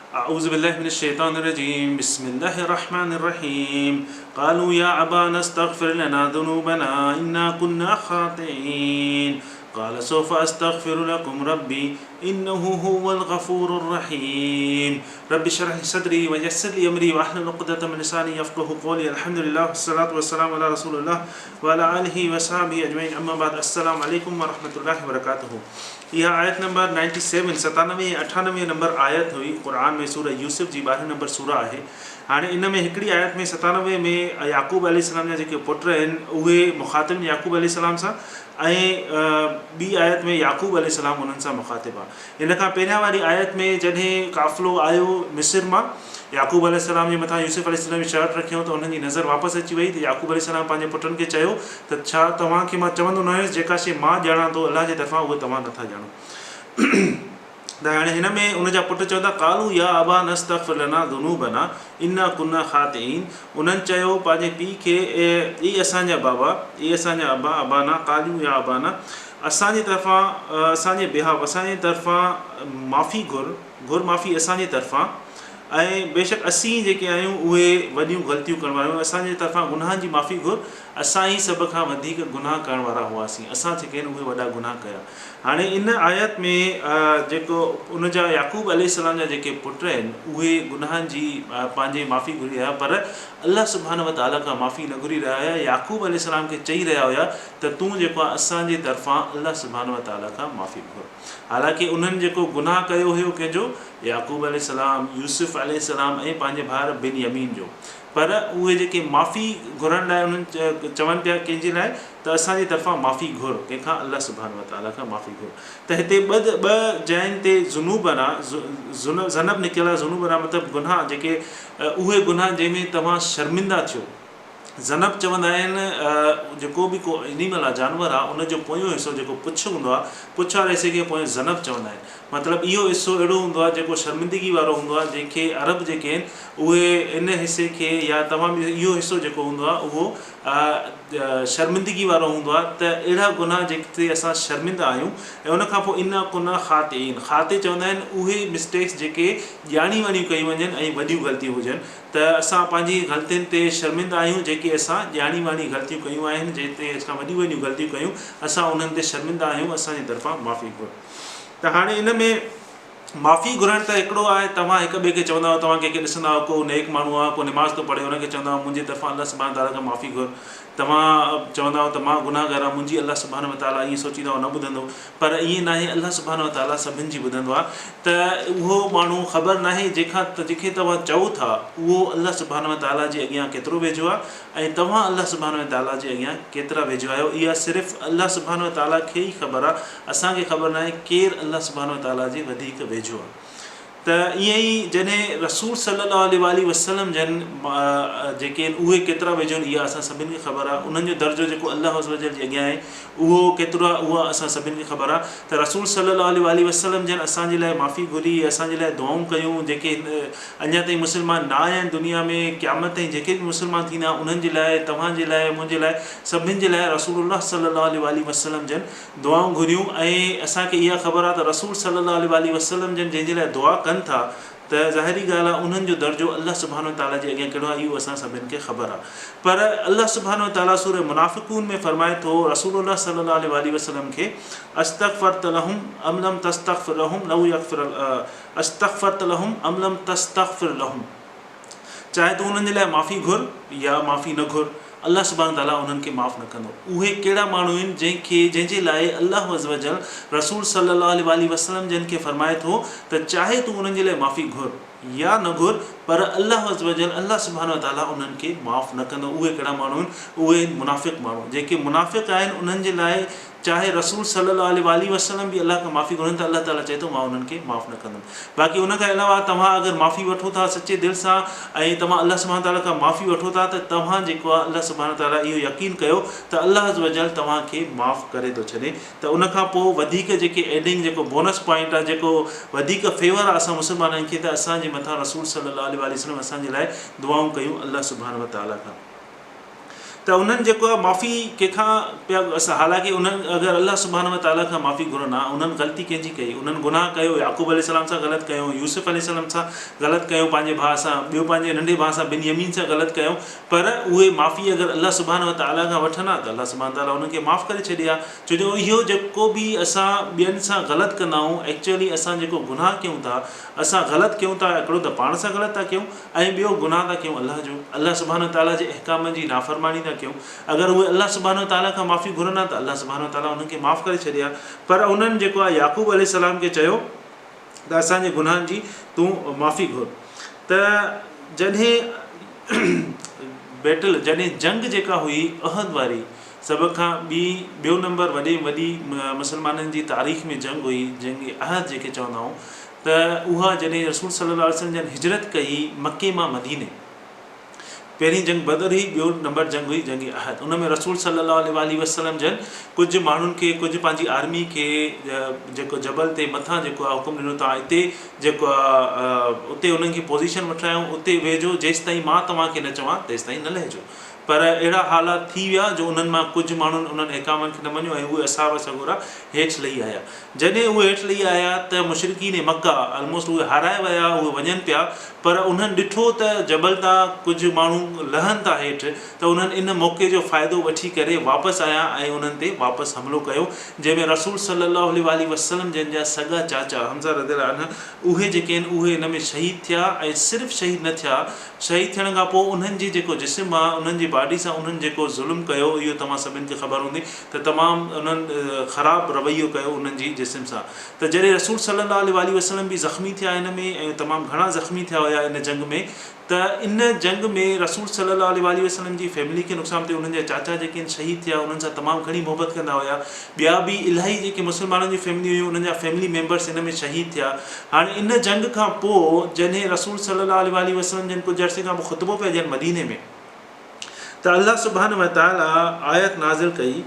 اعوذ بالله من الشيطان الرجيم بسم الله الرحمن الرحيم قالوا يا ابانا استغفر لنا ذنوبنا انا كنا خاطئين قال سوف استغفر لكم ربي انه هو الغفور الرحيم رب اشرح لي صدري ويسر لي امري واحلل عقدة من لساني يفقهوا قولي الحمد لله والصلاة والسلام على رسول الله وعلى آله وصحبه اجمعين اما بعد السلام عليڪم ورحمة الله وبرڪاته اها آيت نمبر 97 ستانوي ۽ اٺانوي نمبر آيت هئي قرآن ۾ سورة يوسف جي ٻارهين نمبر سورة آهي هاڻي ان ۾ هڪڙي آيت ۾ ستانوي ۾ يعقوب عليه السلام جا جيڪي پٽ آهن اهي مخاطب يعقوب عليه السلام سان ۽ ٻي آيت ۾ يعقوب عليه السلام انهن سان مخاطب آ. ان کان پهريان واري آيت ۾ جڏهن قافلو آيو مصر مان يعقوب عليه السلام جي مٿان يوسف عليه السلام جي شرٽ رکيائون ته انهن جي نظر واپس اچي وئي ته يعقوب عليه السلام پنهنجي پٽن کي چيو ته ڇا توهان کي مان چوندو نه هيس جيڪا شيء مان ڄاڻان ٿو الله جي طرفان اهو توهان نٿا ڄاڻو. ته هاڻي هن ۾ ان جا پٽ چون ٿا قالوا يا ابانا استغفر لنا ذنوبنا انا ڪنا خاطئين انهن چيو پنهنجي پيء کي اي اسان جا بابا اي اسان جا ابا ابانا قالوا يا ابانا اسان جي طرفان اسان جي بيهاف اسان جي طرفان معافي گهر گهر معافي اسان جي طرفان ۽ بيشڪ اسين جيڪي آهيون اهي وڏيون غلطيون ڪرڻ وارا آهيون اسان جي طرفان گناهن جي معافي گهر اسان ئي سڀ کان وڌيڪ گناهه ڪرڻ وارا هئاسين اسان جيڪي آهن اهي وڏا گناهه ڪيا هاڻي ان آيت ۾ جيڪو ان جا يعقوب عليه السلام جا جيڪي پٽ آهن اهي گناهن جي پنهنجي معافي گهري رهيا پر الله سبحانه وتعاليٰ کان معافي نه گهري رهيا هيا يعقوب عليه السلام کي چئي رهيا هيا ته تون جيڪو آهي اسان جي طرفان الله سبحانه وتعاليٰ کان معافي گهر حالانڪه انهن جيڪو گناهه ڪيو هيو ڪنهن جو يعقوب عليه السلام يوسف عليه السلام ۽ پنهنجي ڀائر بن يمين جو پر اهي جيڪي معافي گهرڻ لاء انهن چون پيا ڪنهن جي لاء ته اسان جي طرفان معافي گهر، ڪنهن کان؟ الله سبحانه وتعاليٰ کان معافي گهر. ته هتي ٻه جاين تي ذنوبنا، ذنب نڪتل آهي، ذنوبنا مطلب گناهه جيڪي اهي گناهه جنهن ۾ توهان شرمنده ٿيو. ذنب چوندا آهن جيڪو به ڪو اينيمل آهي، جانور آهي، ان جو پويون حصو جيڪو پڇ هوندو آهي، پڇ واري حصي کي پويون ذنب چوندا آهن. مطلب اهو حصو اهڙو هوندو آهي جيڪو شرمندگي وارو هوندو آهي جنهن کي عرب جيڪي آهن اهي ان حصي کي يا توهان به اهو حصو جيڪو هوندو آهي اهو شرمندگي وارو هوندو آهي ته اهڙا گناهه جنهن تي اسان شرمنده آهيون ۽ ان کان پوء انا ڪنا خاطئين خاطئ چوندا آهن اهي مسٽيڪس جيڪي ڄاڻي واڻيون ڪيون وڃن ۽ وڏيون غلطيون هجن ته اسان پنهنجي غلطين تي شرمنده آهيون جيڪي اسان ڄاڻي واڻي غلطيون ڪيون آهن جنهن تي اسان وڏيون وڏيون غلطيون ڪيون اسان انهن تي شرمنده آهيون اسان جي طرفان معافي گهر ته هاڻي ان ۾ معافي گهرڻ ته هڪڙو آهي توهان هڪ ٻئي کي چوندا آهيو توهان ڪنهن کي ڏسندا آهيو ڪو نيڪ ماڻهو آهي ڪو نماز ٿو پڙهي ان کي چوندا آهيو منهنجي طرفان الله سبحانه وتعاليٰ کان معافي گهر توهان چوندا آهيو ته مان گناهگار آهيان منهنجي الله سبحانه وتعاليٰ ائين سوچيندا آهيو نه ٻڌندو پر ائين ناهي الله سبحانه وتعاليٰ سڀن جي ٻڌندو آهي ته اهو ماڻهو خبر ناهي جنهن کان جنهن کي توهان چئو ٿا اهو الله سبحانه وتعاليٰ جي اڳيان ڪيترو ويجهو آهي ۽ توهان الله سبحانه وتعاليٰ جي اڳيان ڪيترا ويجهو آهيو اها صرف الله سبحانه وتعاليٰ کي ئي خبر آهي اسان کي خبر ناهي ڪير الله سبحانه وتعاليٰ جي وڌيڪ ويجهو آهي ته ائين ئي جڏهن رسول صلي الله عليه واٰله وسلم جن جيڪي آهن اهي ڪيترا ويجهو آهن اها اسان سڀن کي خبر آهي انهن جو درجو جيڪو الله عزوجل جي اڳيان آهي اهو ڪيترو آهي اها اسان سڀن کي خبر آهي ته رسول صلي الله عليه واٰله وسلم جن اسان جي لاء معافي گهري اسان جي لاء دعائون ڪيون جيڪي اڃا تائين مسلمان نه آيا آهن دنيا ۾ قيامت تائين جيڪي به مسلمان ٿيندا انهن جي لاء توهان جي لاء منهنجي لاء سڀني جي لاء رسول الله صلي الله عليه واٰله وسلم جن دعائون گهريون ۽ اسان کي اها خبر آهي ته رسول صلي الله عليه واٰله وسلم جن جنهن جي لاء دعا ڪن ٿا ته ظاهري ڳالهه آهي انهن جو درجو الله سبحانه وتعالي جي اڳيان ڪهڙو آهي اهو اسان سڀني کي خبر آهي پر الله سبحانه وتعالي سوره منافقون ۾ فرمائي ٿو رسول الله صلي الله عليه واٰله وسلم کي استغفرت لهم ام لم تستغفر لهم لو يغفر استغفرت لهم ام لم تستغفر لهم چاهي تون انهن جي لاء معافي گهر يا معافي نه گهر الله سبحانه وتعالي انهن کي معاف نه ڪندو. اهي ڪهڙا ماڻهو آهن جنهن کي جنهن جي لاء الله عزوجل رسول صلي الله عليه واٰله وسلم جن کي فرمائي ٿو ته چاهي تون انهن جي لاء معافي گهر يا نه گهر پر الله عزوجل الله سبحانه وتعالي انهن کي معاف نه ڪندو. اهي ڪهڙا ماڻهو آهن؟ اهي آهن منافق ماڻهو جيڪي منافق آهن انهن جي لاء چاهي رسول صلي الله عليه واٰله وسلم به الله کان معافي گهرن ته الله تعالي چئي ٿو مان انهن کي معاف نه ڪندم باقي ان کان علاوه توهان اگر معافي وٺو ٿا سچي دل سان ۽ توهان الله سبحانه وتعالي کان معافي وٺو ٿا ته توهان جيڪو آهي الله سبحانه وتعالي اهو يقين ڪيو ته الله عزوجل توهان کي معاف ڪري ٿو ڇڏي ته ان کان پوء وڌيڪ جيڪي ايڊنگ جيڪو بونس پوائنٽ آهي جيڪو وڌيڪ فيور آهي اسان مسلمانن کي ته اسان جي مٿان رسول صلي الله عليه واٰله وسلم اسان جي لاء دعائون ڪيون الله سبحانه وتعالي کان. ته انهن جيڪو آهي معافي ڪنهن کان پيا حالانڪه انهن اگر الله سبحانه وتعاليٰ کان معافي گهرن ها، انهن غلطي ڪنهن جي ڪئي؟ انهن گناهه ڪيو، يعقوب عليه السلام سان غلط ڪيو، يوسف عليه السلام سان غلط ڪيو پنهنجي ڀاء سان، ٻيو پنهنجي ننڍي ڀاء سان بن يمين سان غلط ڪيو، پر اهي معافي اگر الله سبحانه وتعاليٰ کان وٺن ها ته الله سبحانه وتعاليٰ انهن کي معاف ڪري ڇڏي ها، ڇو جو اهو جيڪو به اسان ٻين سان غلط ڪندا آهيون ايڪچوئلي اسان جيڪو گناهه ڪيون ٿا اسان غلط ڪيون ٿا هڪڙو ته پاڻ سان غلط ٿا ڪيون ۽ ٻيو گناهه ٿا ڪيون الله جو، الله سبحانه وتعاليٰ جي احڪامن جي نافرماني ٿا ڪيون، اگر اهي الله سبحانه وتعاليٰ کان معافي گهرن ها ته الله سبحانه وتعاليٰ انهن کي معاف ڪري ڇڏي ها، پر انهن جيڪو آهي يعقوب عليه السلام کي چيو ته اسان جي گناهن جي تون معافي گهر ته جڏهن بيٽل جڏهن جنگ جيڪا هئي احد واري سڀ کان ٻي ٻيو نمبر وڏي ۾ وڏي مسلمانن جي تاريخ ۾ جنگ هئي جنگ احد جنهن کي چوندا آهيون ته اها جڏهن رسول صلي الله عليه وسلم جن هجرت ڪئي مڪي مان مديني پهرين جنگ بدر هئي ٻيو نمبر جنگ هئي جنگ احد ان ۾ رسول صلي الله عليه واٰله وسلم جن ڪجهه ماڻهن کي ڪجهه پنهنجي آرمي کي جيڪو جبل تي مٿان جيڪو آهي حڪم ڏنو توهان اتي جيڪو آهي اتي انهن کي پوزيشن وٺرايو اتي ويهجو جيستائين مان توهان کي نه چوان تيستائين نه لهجو پر اهڙا حالات ٿي ويا جو انهن مان ڪجهه ماڻهن انهن احڪامن کي نه مڃيو ۽ اهي اصحاب سڳورا هيٺ لهي آيا. جڏهن اهي هيٺ لهي آيا ته مشرڪين مڪه الموسٽ اهي هارائي ويا، اهي وڃن پيا، پر انهن ڏٺو ته جبل تان ڪجهه ماڻهو لهن ٿا هيٺ ته انهن ان موقعي جو فائدو وٺي ڪري واپس آيا ۽ انهن تي واپس حملو ڪيو جنهن ۾ رسول صلي الله عليه واٰله وسلم جن جا سڳا چاچا حمزه رضي الله عنه اهي جيڪي آهن اهي ان ۾ شهيد ٿيا ۽ صرف شهيد نه ٿيا شهيد ٿيڻ کان پوء انهن جي جيڪو جسم آ انهن جي باڊي سان انهن جيڪو ظلم ڪيو اهو توهان سڀن کي خبر هوندي ته تمام انهن خراب رويو ڪيو انهن جي جسم سان ته جڏهن رسول صلي الله عليه واٰله وسلم به زخمي ٿيا ان ۾ ۽ تمام گهڻا زخمي ٿيا هيا ان جنگ ۾ ته ان جنگ ۾ رسول صلي الله عليه واٰله وسلم جي فيملي کي نقصان ٿيو انهن جا چاچا جيڪي آهن شهيد ٿيا انهن سان تمام گهڻي محبت ڪندا هيا ٻيا به الاهي جيڪي مسلمانن جون فيمليون هيون انهن جا فيملي ميمبرس ان ۾ شهيد ٿيا. هاڻي ان جنگ کان پوء جڏهن رسول صلي الله عليه واٰله وسلم جن ڪجهه عرصي کان پوء خطبو پيا ڏين مديني ۾ ته الله سبحانه وتعالي آيت نازل ڪئي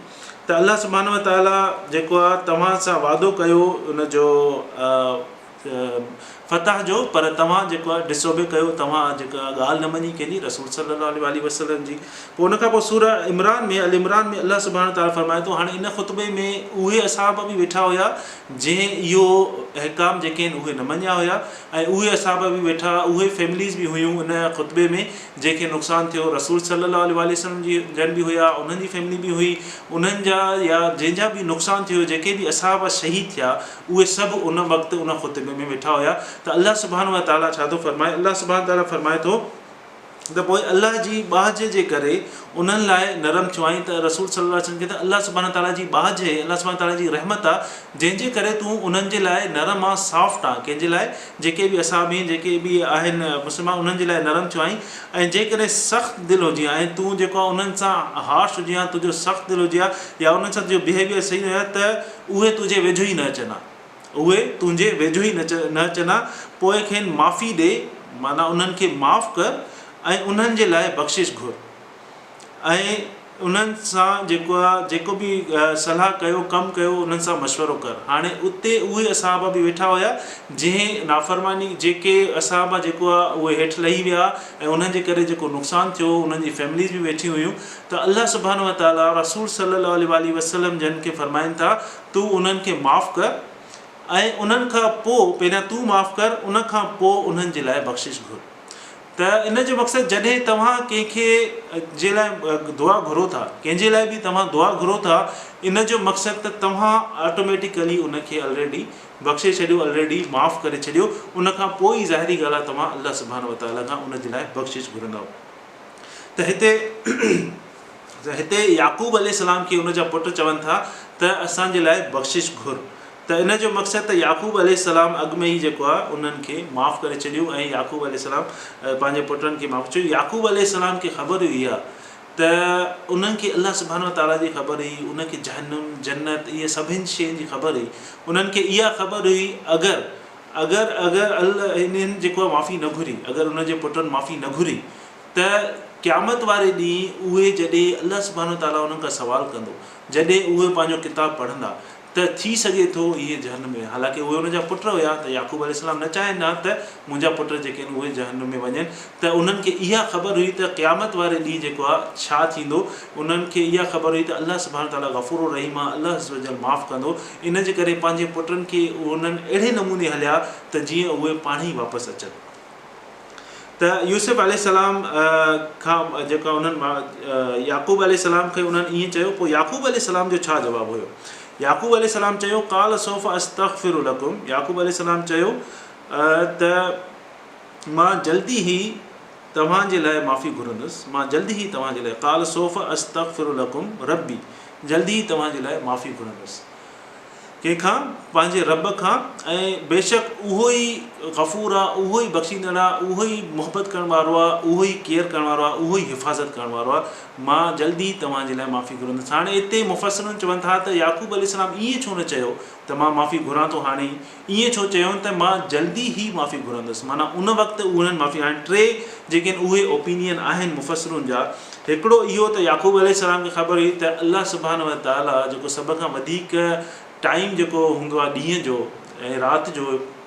ته الله سبحانه وتعالي جيڪو آهي توهان سان وعدو ڪيو ان جو فتح جو پر توهان جيڪو آهي ڊس اوبي ڪيو توهان جيڪا ڳالهه نه مڃي ڪنهن جي رسول صلي الله عليه واٰله وسلم جي پوء ان کان پوء سوره عمران ۾ العمران ۾ الله سبحانه وتعالي فرمائي ٿو هاڻي ان خطبي ۾ اهي اصحاب به ويٺا هيا جنهن اهو احڪام جيڪي آهن اهي نه مڃيا هيا ۽ اهي اصحاب به ويٺا اهي فيمليز به هيون ان خطبي ۾ جنهن کي نقصان ٿيو رسول صلي الله عليه واٰله وسلم جي جن به هيا انهن جي فيملي به هئي انهن جا يا جنهن جا به نقصان ٿيو جيڪي به اصحاب شهيد ٿيا اهي سڀ ان وقت ان خطبي ۾ ويٺا هيا ته الله سبحانه وتعاليٰ ڇا ٿو فرمائي الله سبحانه وتعاليٰ فرمائي ٿو ته پوء الله جي ٻاجهه جي ڪري انهن لاء نرم ٿيو آهين ته رسول صلي الله عليه وسلم کي ته الله سبحانه وتعاليٰ جي ٻاجهه آهي الله سبحانه وتعاليٰ جي رحمت آهي جنهن جي ڪري تون انهن جي لاء نرم آن سافٽ آن ڪنهن جي لاء جيڪي به اصحاب آهن جيڪي به آهن مسلمان انهن جي لاء نرم ٿيو آهين ۽ جيڪڏهن سخت دل هجين ها ۽ تون جيڪو آهي انهن سان هارش هجين ها تنهنجو سخت دل هجي ها يا انهن سان تنهنجو بيهيويئر صحيح نه هجي ها ته اهي تنهنجي ويجهو ئي نه اچن ها، اهي تنهنجي ويجهو ئي نه اچن ها، پوء کين معافي ڏي، معنيٰ انهن کي معاف ڪر ۽ انهن جي لاء بخشش گهر ۽ انهن سان جيڪو آهي جيڪو به صلاح ڪيو ڪم ڪيو انهن سان مشورو ڪر. هاڻي اتي اهي اصحاب به ويٺا هيا جنهن نافرماني جيڪي اصحاب جيڪو آهي اهي هيٺ لهي ويا ۽ انهن جي ڪري جيڪو نقصان ٿيو انهن جي فيمليز به ويٺيون هيون ته الله سبحانه وتعاليٰ رسول صلّي الله عليه واٰله وسلّم جن کي فرمائن ٿا، تون انهن کي معاف ڪر ۽ انهن کان پوء پهريان تون معاف ڪر ان کان پوء انهن جي لاء بخشش گهر. ته ان جو مقصد جڏهن توهان ڪنهن کي جي لاء دعا گهرو ٿا ڪنهن جي لاء به توهان دعا گهرو ٿا ان جو مقصد ته توهان آٽوميٽيڪلي ان کي الريڊي بخشي ڇڏيو الريڊي معاف ڪري ڇڏيو ان کان پوء ئي ظاهري ڳالهه آهي توهان الله سبحانه وتعاليٰ کان ان جي لاء بخشش گهرندؤ. ته هتي ته هتي يعقوب عليه السلام کي ان جا پٽ چون ٿا ته اسان جي لاء بخشش گهر ته ان جو مقصد ته يعقوب عليه السلام اڳ ۾ ئي جيڪو آهي انهن کي معاف ڪري ڇڏيو ۽ يعقوب عليه السلام پنهنجي پٽن کي معاف ڇو يعقوب عليه السلام کي خبر هئي اها ته انهن کي الله سبحانه وتعاليٰ جي خبر هئي ان کي جهنم جنت اهي سڀن شين جي خبر هئي انهن کي اها خبر هئي اگر اگر اگر الله انهن جيڪو آهي معافي نه گهري اگر انهن جي پٽن معافي نه گهري ته قيامت واري ڏينهن اهي جڏهن الله سبحانه وتعاليٰ انهن کان سوال ڪندو جڏهن اهي پنهنجو ڪتاب پڙهندا ته ٿي سگهي ٿو اهي جهنم ۾ حالانڪه اهي ان جا پٽ هيا ته يعقوب عليه السلام نه چاهين ها ته منهنجا پٽ جيڪي آهن اهي جهنم ۾ وڃن ته انهن کي اها خبر هئي ته قيامت واري ڏينهن جيڪو آهي ڇا ٿيندو انهن کي اها خبر هئي ته الله سبحانه وتعاليٰ غفور الرحيم آهي الله عزّوجلّ معاف ڪندو ان جي ڪري پنهنجي پٽن کي انهن اهڙي نموني هليا ته جيئن اهي پاڻهي واپس اچن. ته يوسف عليه السلام کان جيڪا انهن يعقوب عليه السلام کي انهن ائين چيو پوء يعقوب عليه السلام جو ڇا جواب هيو؟ يعقوب عليه السلام چيو قال سوف استغفر لڪم يعقوب عليه السلام چيو ته مان جلدي ئي توهان جي لاء معافي گهرندس مان جلدي ئي توهان جي لاء قال سوف استغفر لڪم ربي جلدي ئي توهان جي لاء معافي گهرندس. ڪنهن کان؟ پنهنجي رب کان ۽ بيشڪ اهو ئي غفور آ، اهو ئي بخشيندڙ آ، اهو ئي محبت ڪرڻ وارو آ، اهو ئي ڪيئر ڪرڻ وارو آ، اهو ئي حفاظت ڪرڻ وارو آ، مان جلد ئي توهان جي لاء معافي گهرندس. هاڻي اتي مفسرون چون ٿا ته يعقوب عليه السلام ائين ڇو نه چيو ته مان معافي گهران ٿو هاڻي ئي، ائين ڇو چيائون ته مان جلدي ئي معافي گهرندس معنيٰ ان وقت انهن معافي هاڻي ٽي جيڪي آهن اهي اوپينين آهن مفسرون جا هڪڙو اهو ته يعقوب عليه السلام کي خبر هئي ته الله سبحانه وتعاليٰ جيڪو سڀ کان وڌيڪ ٽائيم جيڪو هوندو آهي ڏينهن جو ۽ رات جو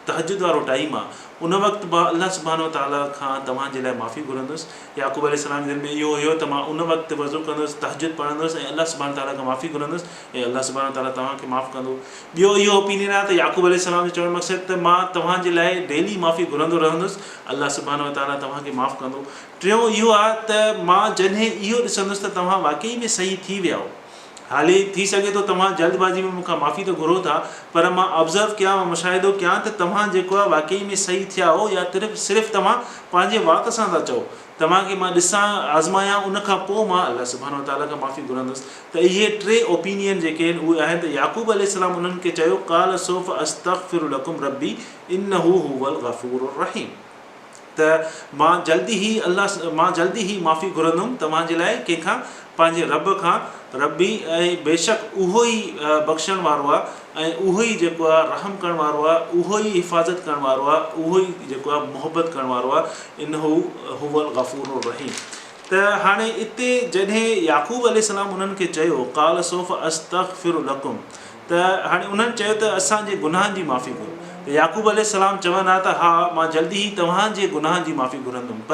تهجد وارو ٽائيم آهي ان وقت مان الله سبحانه وتعاليٰ کان توهان جي لاء معافي گهرندس يعقوب عليه السلام جي دل ۾ اهو هيو ته مان ان وقت وضو ڪندس تهجد پڙهندس ۽ الله سبحانه وتعاليٰ کان معافي گهرندس ۽ الله سبحانه وتعاليٰ توهان کي معاف ڪندو ٻيو اهو اوپينين آهي ته يعقوب عليه السلام جو چوڻ جو مقصد ته مان توهان جي لاء ڊيلي معافي گهرندو رهندس الله سبحانه وتعاليٰ توهان کي معاف ڪندو ٽيون اهو آهي ته مان جڏهن اهو ڏسندس ته توهان واقعي ۾ صحيح ٿي ويا آهيو. حالي ٿي سگهي ٿو توهان جلد بازي ۾ مون کان معافي ته گهرو ٿا پر مان آبزرو ڪيان مان مشاهدو ڪيان ته توهان جيڪو آهي واقعي ۾ صحيح ٿيا آهيو يا صرف توهان پنهنجي وات سان ٿا چئو. توهان کي مان ڏسان آزمايان ان کان پوء مان الله سبحانه وتعاليٰ کان معافي گهرندس ته اهي ٽي اوپينين جيڪي آهن اهي آهن ته يعقوب عليه السلام انهن کي چيو قال سوف استغفر لڪم ربي انه هو الغفور الرحيم. ته مان جلدي ئي الله مان جلدي ئي معافي گهرندم توهان جي لاء ڪنهن کان؟ پنهنجي رب کان، ربي ۽ بيشڪ اهو ئي بخشڻ وارو آهي ۽ اهو ئي جيڪو آهي رحم ڪرڻ وارو آهي، اهو ئي حفاظت ڪرڻ وارو آهي، اهو ئي جيڪو آهي محبت ڪرڻ وارو آهي، انه هو الغفور الرحيم. ته هاڻي اتي جڏهن يعقوب عليه السلام انهن کي چيو قال سوف استغفر لڪم ته هاڻي انهن چيو ته اسان جي گناهن جي معافي گهر ته يعقوب عليه السلام چون ها ته ها مان جلدي ئي توهان جي گناهن جي معافي گهرندم پر.